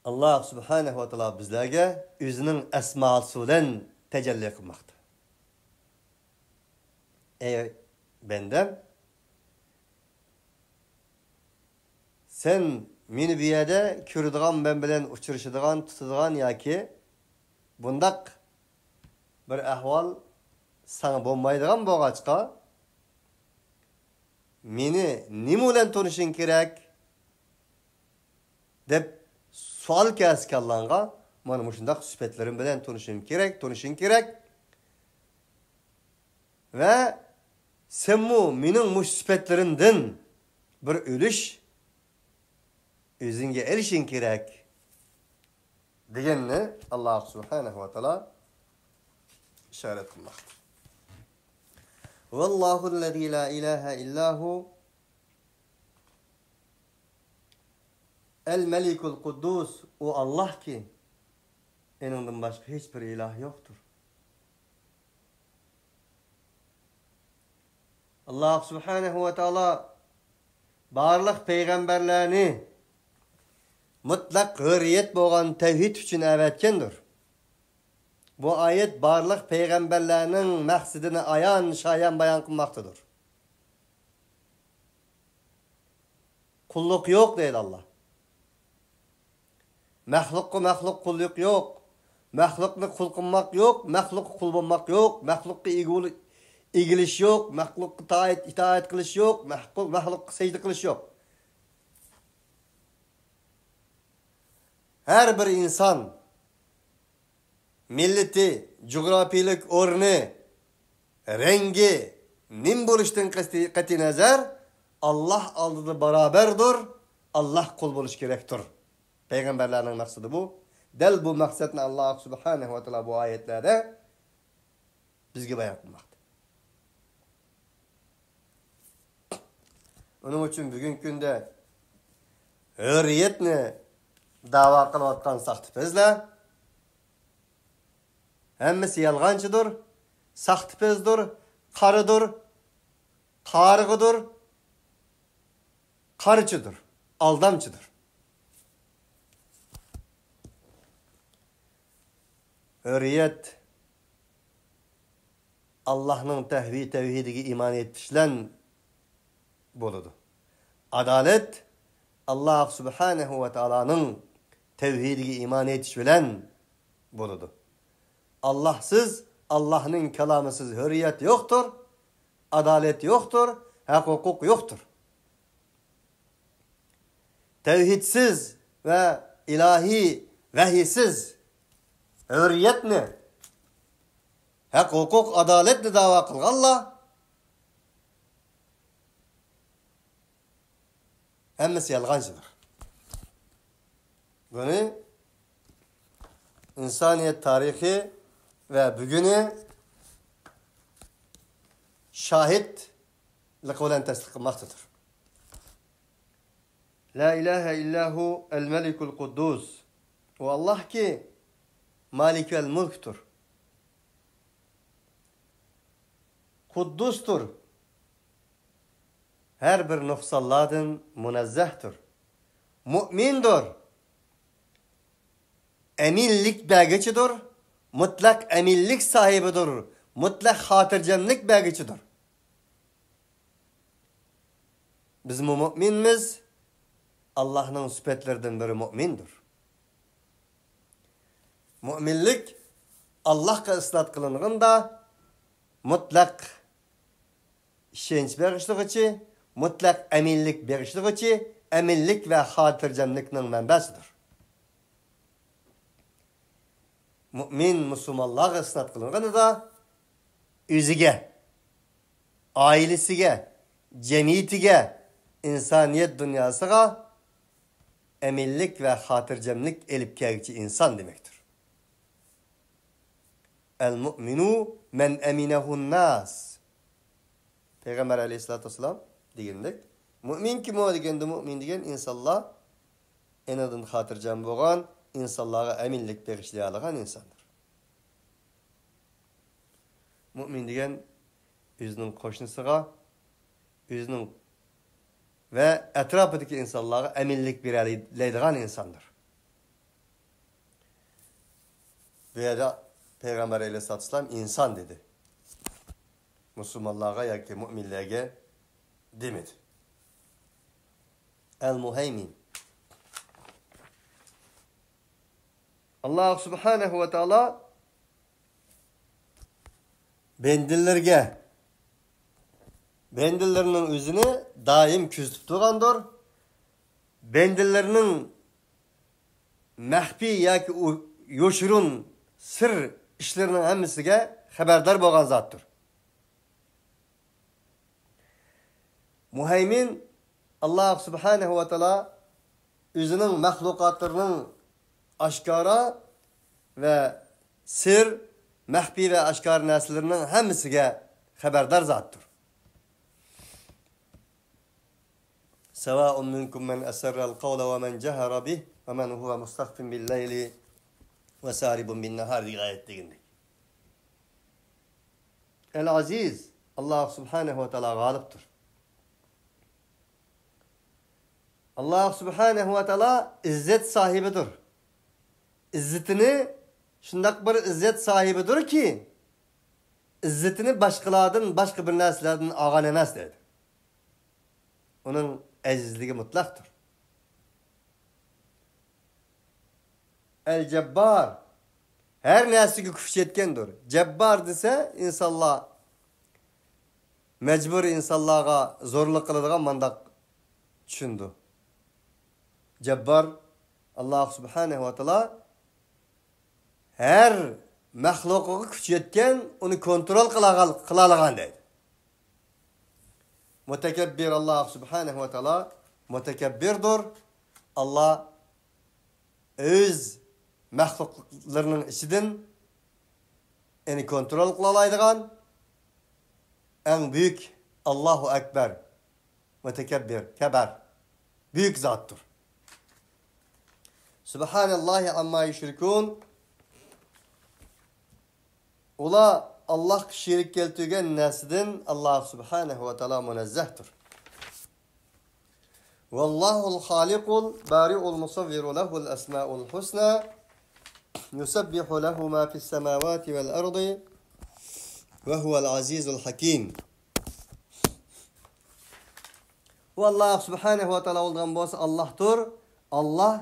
ئاللاھ سۇبھانەھۇ ۋە تائالا بىزلەرگە ئۆزىنىڭ ئەسماسى بىلەن تەجەللى قىلماقتا. ئەي بەندەم، سەن مېنى بۇ يەردە كۆرىدىغان، مەن بىلەن ئۇچرىشىدىغان، تۇتىدىغان ياكى بۇنداق بىر ئەھۋال ساڭا بولمايدىغان بولغاچقا، مېنى نېمە بىلەن تونۇشۇڭ كېرەك؟ دەپ سوئال كەلسە كاللاڭغا، مانا مۇشۇنداق سۈپەتلىرىم بىلەن تونۇشۇم كېرەك، تونۇشۇڭ كېرەك. ۋە سەنمۇ مېنىڭ مۇشۇ سۈپەتلىرىمدىن بىر ئۈلۈش ئۆزۈڭگە ئېلىشىڭ كېرەك، دېگەننى ئاللاھ سۇبھانەھۇ ۋە تائالا ئىشارەت قىلماقتا. ھۇۋەللاھۇللەزى لا ئىلاھە ئىللا ھۇ ئەل مەلىكۇل قۇددۇس، ئۇ ئاللاھكى، ئېنىڭدىن باشقا ھېچ بىر ئىلاھ يوقتۇر. ئاللاھ سۇبھانەھۇ ۋە تائالا بارلىق پەيغەمبەرلەرنى مۇتلەق ھۆرىيەت بولغان تەۋھىد ئۈچۈن ئەۋەتكەندۇر. بۇ ئايەت بارلىق پەيغەمبەرلەرنىڭ مەقسىتىنى ئايان شايان بايان قىلماقتىدۇر. قۇللۇق يوق دەيدۇ ئاللاھ. مەخلۇققا مەخلۇق قۇللۇق يوق. مەخلۇقنى قۇل قىلماق يوق، مەخلۇققا قۇل بولماق يوق، مەخلۇققا ئىگە بول-، ئېگىلىش يوق، مەخلۇققا تائەت، ئىتائەت قىلىش يوق، مەخلۇق-، مەخلۇققا سەجدە قىلىش يوق. ھەر بىر ئىنسان مىللىتى، جۇغراپىيىلىك ئورنى، رەڭگى، نېمە بولۇشىدىن قەتئىي، قەتئىينەزەر، ئاللاھ ئالدىدا باراۋەردۇر، ئاللاھقا قۇل بولۇش كېرەكتۇر. پەيغەمبەرلەرنىڭ مەقسىتى بۇ. دەل بۇ مەقسەتنى ئاللاھ سۇبھانەھۇ ۋە تائالا بۇ ئايەتلەردە بىزگە بايان قىلماقتا. ئۇنىڭ ئۈچۈن بۈگۈنكى كۈندە ھۆرىيەتنى دەۋا قىلىۋاتقان ساختىپەزلەر ھەممىسى يالغانچىدۇر، ساختىپەزدۇر، قارىدۇر، قارىغۇدۇر، قارىچىدۇر، ئالدامچىدۇر. ھۆرىيەت ئاللاھنىڭ تەھۋى-، تەۋھىدىگە ئىمان ئېيتىش بىلەن بولىدۇ. ئادالەت ئاللاھ سۇبھانەھۇ ۋە تائالانىڭ تەۋھىدىگە ئىمان ئېيتىش بىلەن بولىدۇ. ئاللاھسىز، ئاللاھنىڭ كالامىسىز ھۆرىيەت يوقتۇر، ئادالەت يوقتۇر، ھەق-ھوقۇق يوقتۇر. تەۋھىدسىز ۋە ئىلاھىي ۋەھىيسىز ھۆرىيەتنى، ھەق-ھوقۇق، ئادالەتنى دەۋا قىلغانلار ھەممىسى يالغانچىلار. بۇنى ئىنسانىيەت تارىخى ۋە بۈگۈنى شاھىتلىقى بىلەن تەستىق قىلماقتىدۇر. لا ئىلاھە ئىللا ھۇ ئەل مەلىكۇل قۇددۇس. ئۇ ئاللاھكى مالىكۇل مۇلكتۇر. قۇددۇستۇر. ھەر بىر نۇقسانلاردىن مۇنەززەھتۇر. مۇئمىندۇر. ئەمىنلىك بەرگۈچىدۇر. مۇتلەق ئەمىنلىك ساھىبىدۇر، مۇتلەق خاتىرجەملىك بەرگۈچىدۇر. بىزمۇ مۇئمىنمىز، ئاللاھنىڭ سۈپەتلىرىدىن بىرى مۇئمىندۇر. مۇئمىنلىك ئاللاھقا ئىسناد قىلىنغاندا، مۇتلەق ئىشەنچ بېغىشلىغۇچى، مۇتلەق ئەمىنلىك بېغىشلىغۇچى، ئەمىنلىك ۋە خاتىرجەملىكنىڭ مەنبەسىدۇر. مۇئمىن مۇسۇلمانلارغا ئىسناد قىلىنغىنىدا، ئۆزىگە، ئائىلىسىگە، جەمئىيىتىگە، ئىنسانىيەت دۇنياسىغا ئەمىنلىك ۋە خاتىرجەملىك ئېلىپ كەلگۈچى ئىنسان دېمەكتۇر. ئەل مۇئمىنۇ مەن ئەمىنەھۇن ناس. پەيغەمبەر ئەلەيھىسسالاتۇ ۋەسسالام دېگەندەك، مۇئمىن كىمۇ دېگەندە، مۇئمىن دېگەن ئىنسانلار ئېنىڭدىن خاتىرجەم بولغان، ئىنسانلارغا ئەمىنلىك بېغىشلىيالىغان ئىنساندۇر. مۇئمىن دېگەن ئۆزىنىڭ قوشنىسىغا، ئۆزىنىڭ ۋە ئەتراپىدىكى ئىنسانلارغا ئەمىنلىك بېرەلەيدىغان ئىنساندۇر. بۇ يەردە پەيغەمبەر ئەلەيھىسسالاتۇ ۋەسسالام ئىنسان دېدى. مۇسۇلمانلارغا ياكى مۇئمىنلەرگە دېمىدى. ئەل مۇھەيمىن. ئاللاھ سۇبھانەھۇ ۋە تائالا بەندىلىرىگە، بەندىلىرىنىڭ ئۆزىنى دائىم كۆزىتىپ تۇرغاندۇر. بەندىلىرىنىڭ مەخپىي ياكى ئۇ يوشۇرۇن سىر ئىشلىرىنىڭ ھەممىسىگە خەۋەردار بولغان زاتتۇر. مۇھەيمىن، ئاللاھ سۇبھانەھۇ ۋە تائالا ئۆزىنىڭ مەخلۇقاتلىرىنىڭ ئاشكارا ۋە سىر، مەخپىي ۋە ئاشكارا نەرسىلىرىنىڭ ھەممىسىگە خەۋەردار زاتتۇر. سەۋائۇن مىنكۇم مەن ئەسەررەل قەۋلە ۋە مەن جەھەرە بىھ ۋە مەن ھۇۋە مۇستەخفىن بىل لەيلى ۋە سارىبۇن بىن نەھار دېگەن ئايەت دېگەندەك. ئەل ئەزىز، ئاللاھ سۇبھانەھۇ ۋە تائالا غالىبتۇر. ئاللاھ سۇبھانەھۇ ۋە تائالا ئىززەت ساھىبىدۇر. ئىززىتىنى شۇنداق بىر ئىززەت ساھىبىدۇركى، ئىززىتىنى باشقىلاردىن، باشقا بىر نەرسىلەردىن ئالغان ئەمەس دەيدۇ. ئۇنىڭ ئەزىزلىكى مۇتلەقتۇر. ئەل جەببار، ھەر نەرسىگە كۈچ يەتكەندۇر. جەببار دېسە، ئىنسانلار مەجبۇر ئىنسانلارغا زورلۇق قىلىدىغان مانداق چۈشىنىدۇ. جەببار، ئاللاھ سۇبھانەھۇ ۋە تائالا ھەر مەخلۇقىغا كۈچ يەتكەن، ئۇنى كونترول قىلالىغان دەيدۇ. مۇتەكەببىر، ئاللاھ سۇبھانەھۇ ۋە تائالا مۇتەكەببىردۇر. ئاللاھ ئۆز مەخلۇقلىرىنىڭ ئىچىدىن ئېنى كونترول قىلالايدىغان ئەڭ بۈيۈك، ئاللاھۇ ئەكبەر، مۇتەكەببىر، كەبەر، بۈيۈك زاتتۇر. سۇبھانەللاھى ئەمما يۇشرىكۇن. ئۇلار ئاللاھقا شېرىك كەلتۈرگەن نەرسىدىن ئاللاھ سۇبھانەھۇ ۋە تائالا مۇنەززەھتۇر. ۋاللاھۇل خالىقۇل بارىئۇل مۇسەۋۋىرۇ لەھۇل ئەسمائۇل ھۇسنا يۇسەببىھۇ لەھۇ ما فىس سەماۋاتى ۋەل ئەرضى ۋە ھۇۋەل ئەزىزۇل ھەكىم. ئۇ ئاللاھ سۇبھانەھۇ ۋە تائالا بولغان بولسا ئاللاھتۇر. ئاللاھ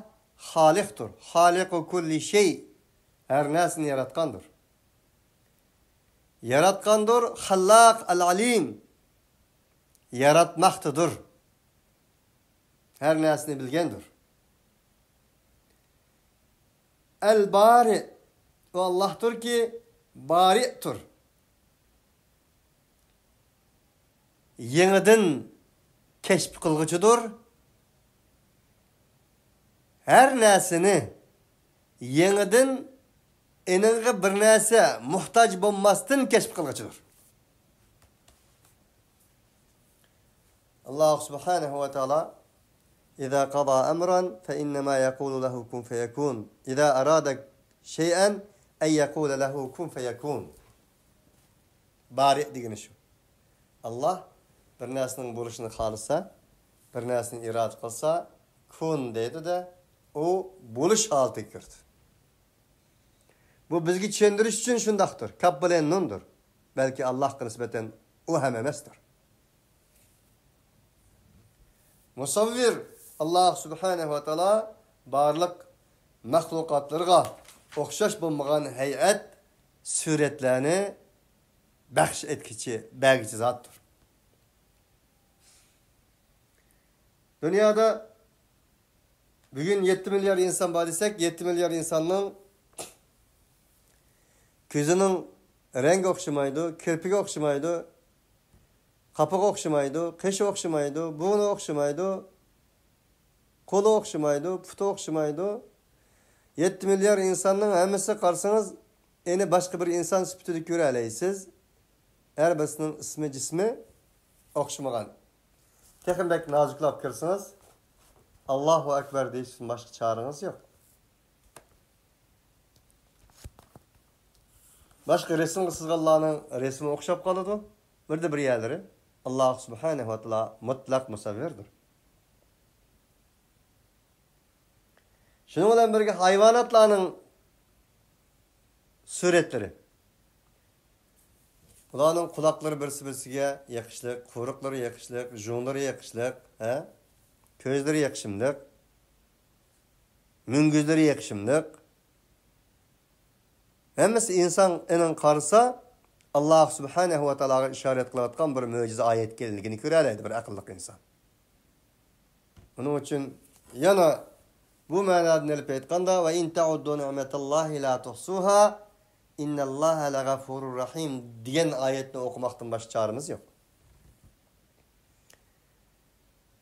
خالىقتۇر. خالىقۇ كۇللى شەي. ھەر نەرسىنى ياراتقاندۇر. ياراتقاندۇر. خەللاق ئەل ئەلىم. ياراتماقتىدۇر. ھەر نەرسىنى بىلگەندۇر. ئەل بارىئ. ئۇ ئاللاھتۇركى، بارىئتۇر. يېڭىدىن كەشىپ قىلغۇچىدۇر. ھەر نەرسىنى يېڭىدىن، ئېنىڭغا بىر نەرسە موھتاج بولماستىن كەشىپ قىلغۇچىدۇر. ئاللاھ سۇبھانەھۇ ۋە تائالا، إذا قضى أمرا فإنما يقول له كن فيكون. إذا أراد شيئا أن يقول له كن فيكون. بارىئ دېگىنى شۇ. ئاللاھ بىر نەرسىنىڭ بولۇشىنى خالىسا، بىر نەرسىنى ئىرادە قىلسا، كۇن دەيدۇ-دە، ئۇ بولۇش ھالىتىگە كىرىدۇ. بۇ بىزگە چۈشەندۈرۈش ئۈچۈن شۇنداقتۇر. كاپ بىلەن نۇندۇر. بەلكى ئاللاھقا نىسبەتەن ئۇ ھەم ئەمەستۇر. مۇسەۋۋىر، ئاللاھ سۇبھانەھۇ ۋە تائالا بارلىق مەخلۇقاتلىرىغا ئوخشاش بولمىغان ھەيئەت، سۈرەتلەرنى بەخش ئەتكۈچى، بەرگۈچى زاتتۇر. دۇنيادا بۈگۈن يەتتە مىليار ئىنسان بار دېسەك، يەتتە مىليار ئىنساننىڭ كۆزىنىڭ رەڭگى ئوخشىمايدۇ، كىرپىكى ئوخشىمايدۇ، قاپىقى ئوخشىمايدۇ، قېشى ئوخشىمايدۇ، بۇرنى ئوخشىمايدۇ، قولى ئوخشىمايدۇ، پۇتى ئوخشىمايدۇ. يەتتە مىليار ئىنساننىڭ ھەممىسى قارىسىڭىز، ئېنى باشقا بىر ئىنسان سۈپىتىدە كۆرەلەيسىز. ھەر بىرسىنىڭ ئىسمى، جىسمى ئوخشىمىغان. تېخى بەك نازۇكلاپ كىرسىڭىز، ئاللاھۇ ئەكبەر دېيىشتىن باشقا چارىڭىز يوق. باشقا رەسىمگە سىزغانلارنىڭ رەسىمى ئوخشاپ قالىدۇ. بىردە بىر يەرلىرى. ئاللاھ سۇبھانەھۇ ۋە تائالا مۇتلەق مۇسەۋۋىردۇر. شۇنىڭ بىلەن بىرگە ھايۋاناتلارنىڭ سۈرەتلىرى. بۇلارنىڭ قۇلاقلىرى بىرسى-بىرسىگە يېقىشلىق، قۇيرۇقلىرى يېقىشلىق، ژۇڭلىرى يېقىشلىق، ھە؟ كۆزلىرى يېقىشىملىق، مۈڭگۈزلىرى يېقىشىملىق. ھەممىسى ئىنسان ئېنىڭ قارىسا، ئاللاھ سۇبھانەھۇ ۋە تائالاغا ئىشارەت قىلىۋاتقان بىر مۆجىزە ئايەت ئىكەنلىكىنى كۆرەلەيدۇ بىر ئەقىللىق ئىنسان. ئۇنىڭ ئۈچۈن يەنە بۇ مەنادىن ئېلىپ ئېيتقاندا، «ۋە ئىن تەئۇددۇ نىئمەتاللاھى لا تۇھسۇھا، ئىنناللاھە لەغەفۇرۇر رەھىم» دېگەن ئايەتنى ئوقۇماقتىن باشقا چارىمىز يوق.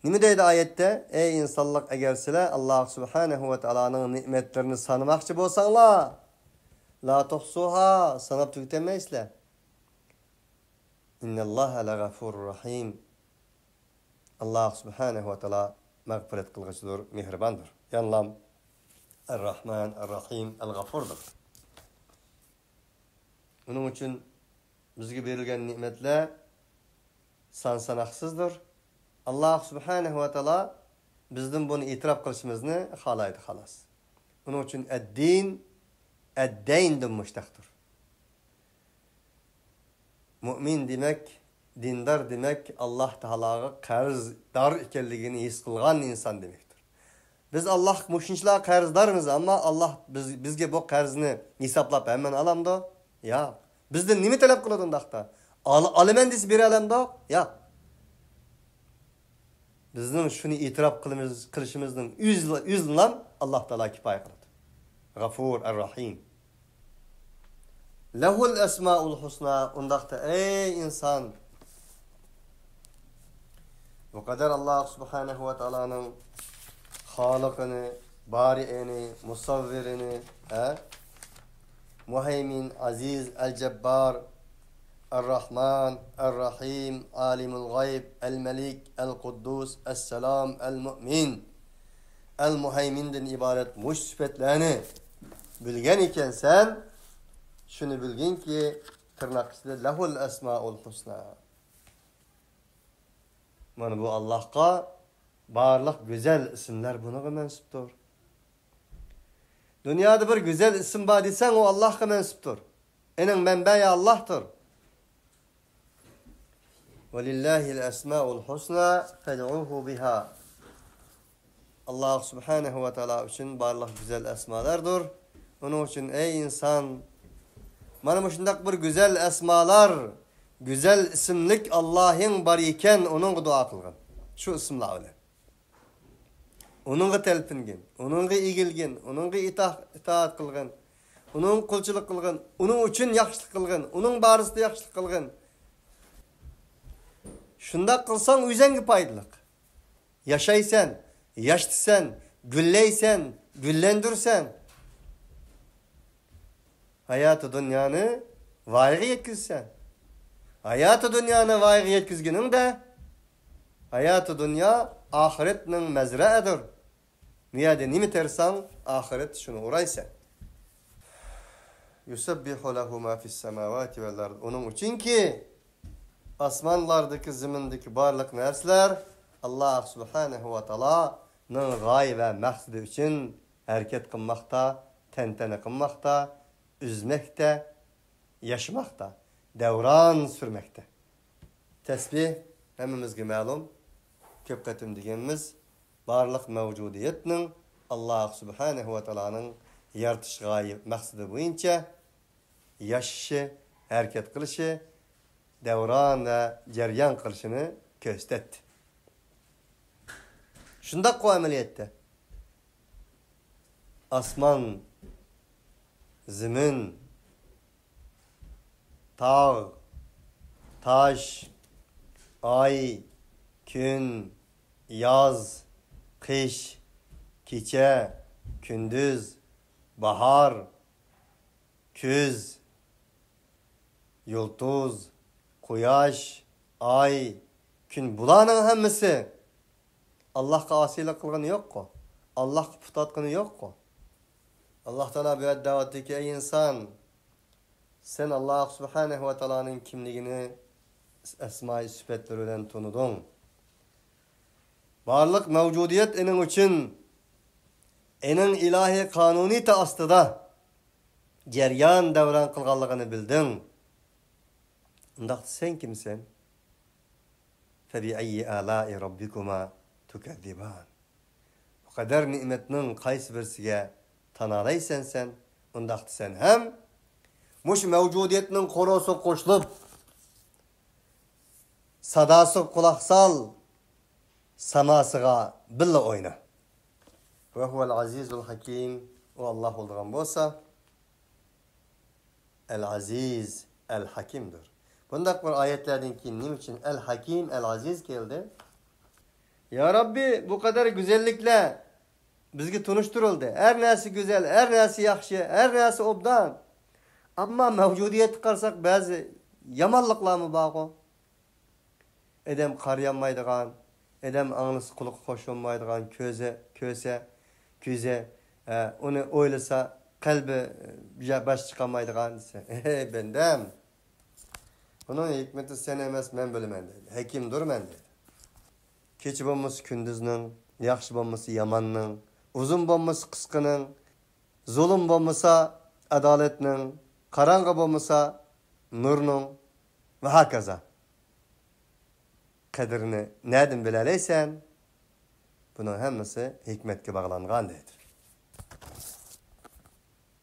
نېمە دەيدۇ ئايەتتە؟ ئەي ئىنسانلىق، ئەگەر سىلەر ئاللاھ سۇبھانەھۇ ۋە تائالانىڭ نېمەتلىرىنى سانىماقچى بولساڭلار، لا تۇھسۇھا، ساناپ تۈگىتەلمەيسىلەر. ئىنناللاھە لەغەفۇرۇر رەھىم. ئاللاھ سۇبھانەھۇ ۋە تائالا مەغپىرەت قىلغۇچىدۇر، مېھرىباندۇر. يەنىلا ئەر-راھمان، ئەر-راھىم، ئەل-غەفۇردۇر. ئۇنىڭ ئۈچۈن بىزگە بېرىلگەن نېمەتلەر سان-ساناقسىزدۇر. ئاللاھ سۇبھانەھۇ ۋە تائالا بىزدىن بۇنى ئېتىراپ قىلىشىمىزنى خالايدۇ، خالاس. ئۇنىڭ ئۈچۈن ئەددىن، ئەددەيندىن مۇشتەقتۇر. مۇئمىن دېمەك، دىندار دېمەك، ئاللاھ تائالاغا قەرزدار ئىكەنلىكىنى ھېس قىلغان ئىنسان دېمەكتۇر. بىز ئاللاھقا مۇشۇنچىلا قەرزدارمىز، ئەمما ئاللاھ بىز، بىزگە بۇ قەرزنى ھېسابلاپ ھەممىنى ئالامدۇ؟ ياق. بىزدىن نېمە تەلەپ قىلىدۇ ئۇنداقتا؟ ئال-، ئالىمەن دېسە بېرەلەمدۇ؟ ياق. بىزنىڭ شۇنى ئېتىراپ قىلىمىز، قىلىشىمىزنىڭ ئۆز-، ئۆزىنىلا ئاللاھ تائالا كۇپايە قىلىدۇ. غەفۇر، ئەر-راھىم. لەھۇل ئەسمائۇل ھۇسنا. ئۇنداقتا، ئەي ئىنسان، بۇ قەدەر ئاللاھ سۇبھانەھۇ ۋە تائالانىڭ خالىقىنى، بارىئىنى، مۇسەۋۋىرىنى، ھە؟ مۇھەيمىن، ئەزىز، ئەل-جەببار، ئەر-راھمان، ئەر-راھىم، ئالىمۇل غەيب، ئەل-مەلىك، ئەل-قۇددۇس، ئەسسالام، ئەل-مۇئمىن، ئەل-مۇھەيمىندىن ئىبارەت مۇشۇ سۈپەتلەرنى بىلگەن ئىكەنسەن، شۇنى بىلگىنكى، تىرناق ئىچىدە، لەھۇل ئەسمائۇل ھۇسنا. مانا بۇ ئاللاھقا بارلىق گۈزەل ئىسىملار بۇنىڭغا مەنسۇپتۇر. دۇنيادا بىر گۈزەل ئىسىم بار دېسەڭ، ئۇ ئاللاھقا مەنسۇپتۇر. ئېنىڭ مەنبەيى ئاللاھتۇر. ۋەلىللاھىل ئەسمائۇل ھۇسنا فەدئۇھۇ بىھا. ئاللاھ سۇبھانەھۇ ۋە تائالا ئۈچۈن بارلىق گۈزەل ئەسمالاردۇر. ئۇنىڭ ئۈچۈن، ئەي ئىنسان، مانا مۇشۇنداق بىر گۈزەل ئەسمالار، گۈزەل ئىسىملىك ئاللاھىڭ بار ئىكەن، ئۇنىڭغا دۇئا قىلغىن. شۇ ئىسىملار بىلەن. ئۇنىڭغا تەلپۈنگىن، ئۇنىڭغا ئېگىلگىن، ئۇنىڭغا ئىتا-، ئىتائەت قىلغىن، ئۇنىڭغا قۇلچىلىق قىلغىن، ئۇنىڭ ئۈچۈن ياخشىلىق قىلغىن، ئۇنىڭ بارىسىدا ياخشىلىق قىلغىن. شۇنداق قىلساڭ ئۆزەڭگە پايدىلىق. ياشايسەن، ياشىتىسەن، گۈللەيسەن، گۈللەندۈرىسەن. ھاياتى دۇنيانى ۋايىغا يەتكۈزىسەن. ھاياتى دۇنيانى ۋايىغا يەتكۈزگىنىڭدە، ھاياتى دۇنيا ئاخىرەتنىڭ مەزرەئىدۇر. بۇ يەردە نېمە تېرىساڭ، ئاخىرەت شۇنى ئورايسەن. يۇسەببىھۇ لەھۇ ما فىس سەماۋاتى ۋەل ئەرد. ئۇنىڭ ئۈچۈنكى ئاسمانلاردىكى، زېمىندىكى بارلىق نەرسىلەر ئاللاھ سۇبھانەھۇ ۋە تائالانىڭ غايە ۋە مەقسىتى ئۈچۈن ھەرىكەت قىلماقتا، تەنتەنە قىلماقتا، ئۈزمەكتە، ياشىماقتا، دەۋران سۈرمەكتە. تەسبىھ ھەممىمىزگە مەلۇم، كۆپ قېتىم دېگەنمىز، بارلىق مەۋجۇدىيەتنىڭ ئاللاھ سۇبھانەھۇ ۋە تائالانىڭ يارىتىش غايە مەقسىتى بويىچە ياشىشى، ھەرىكەت قىلىشى، دەۋران ۋە جەريان قىلىشىنى كۆرسىتەتتى. شۇنداققۇ ئەمەلىيەتتە؟ ئاسمان، زېمىن، تاغ، تاش، ئاي، كۈن، ياز، قىش، كېچە، كۈندۈز، باھار، كۈز، يۇلتۇز، قۇياش، ئاي، كۈن، بۇلارنىڭ ھەممىسى ئاللاھقا ئاسىيلىق قىلغىنى يوققۇ، ئاللاھقا پۇت ئاتقىنى يوققۇ. ئاللاھ تائالا بۇ يەردە دەۋاتىدۇكى، ئەي ئىنسان، سەن ئاللاھ سۇبھانەھۇ ۋە تائالانىڭ كىملىكىنى، ئەسمائى سۈپەتلىرى بىلەن تونۇدۇڭ. بارلىق مەۋجۇدىيەت ئېنىڭ ئۈچۈن، ئېنىڭ ئىلاھىي قانۇنىيىتى ئاستىدا جەريان دەۋران قىلغانلىقىنى بىلدىڭ. ئۇنداقتا سەن كىمسەن؟ فَبِأَيِّ آلَاءِ رَبِّكُمَا تُكَذِّبَانِ؟ بۇ قەدەر نېمەتنىڭ قايسى بىرسىگە تانالايسەن سەن؟ ئۇنداقتا سەن ھەم مۇشۇ مەۋجۇدىيەتنىڭ قورۇسىغا قوشۇلۇپ، ساداسىغا قۇلاق سال، ساماسىغا بىللە ئوينا. ۋە ھۇۋەل ئەزىزۇل ھەكىم. ئۇ ئاللاھ بولىدىغان بولسا، ئەل ئەزىز، ئەل ھەكىمدۇر. بۇنداق بىر ئايەتلەردىن كېيىن نېمە ئۈچۈن ئەل ھەكىم، ئەل ئەزىز كەلدى؟ يا رەببى، بۇ قەدەر گۈزەللىكلەر بىزگە تونۇشتۇرۇلدى. ھەر نەرسە گۈزەل، ھەر نەرسە ياخشى، ھەر نەرسە ئوبدان. ئەمما مەۋجۇدىيەتكە قارىساق، بەزى يامانلىقلارمۇ بارغۇ. ئادەم قارىيالمايدىغان، ئادەم ئاڭلىسا قۇلىقى خوش بولمايدىغان، كۆزى، كۆرسە، كۆزى، ئە، ئۇنى ئويلىسا قەلبى، ئە، باشقا چىقالمايدىغان دېسە، ھەي بەندەم، بۇنىڭ ھېكمىتى سەن ئەمەس، مەن بىلىمەن دەيدۇ. ھەكىمدۇر مەن دەيدۇ. كېچە بولمىسا كۈندۈزنىڭ، ياخشى بولمىسا ياماننىڭ، ئۇزۇن بولمىسا قىسقىنىڭ، زۇلۇم بولمىسا ئادالەتنىڭ، قاراڭغۇ بولمىسا نۇرنىڭ ۋە ھاكازا. قەدرىنى نەدىن بىلەلەيسەن؟ بۇنىڭ ھەممىسى ھېكمەتكە باغلانغان دەيدۇ.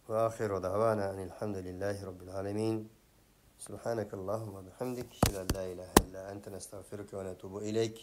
وآخر دعوانا أن الحمد لله رب العالمين. سبحانك اللهم وبحمدك، أشهد أن لا إله إلا أنت، نستغفرك ونتوب إليك.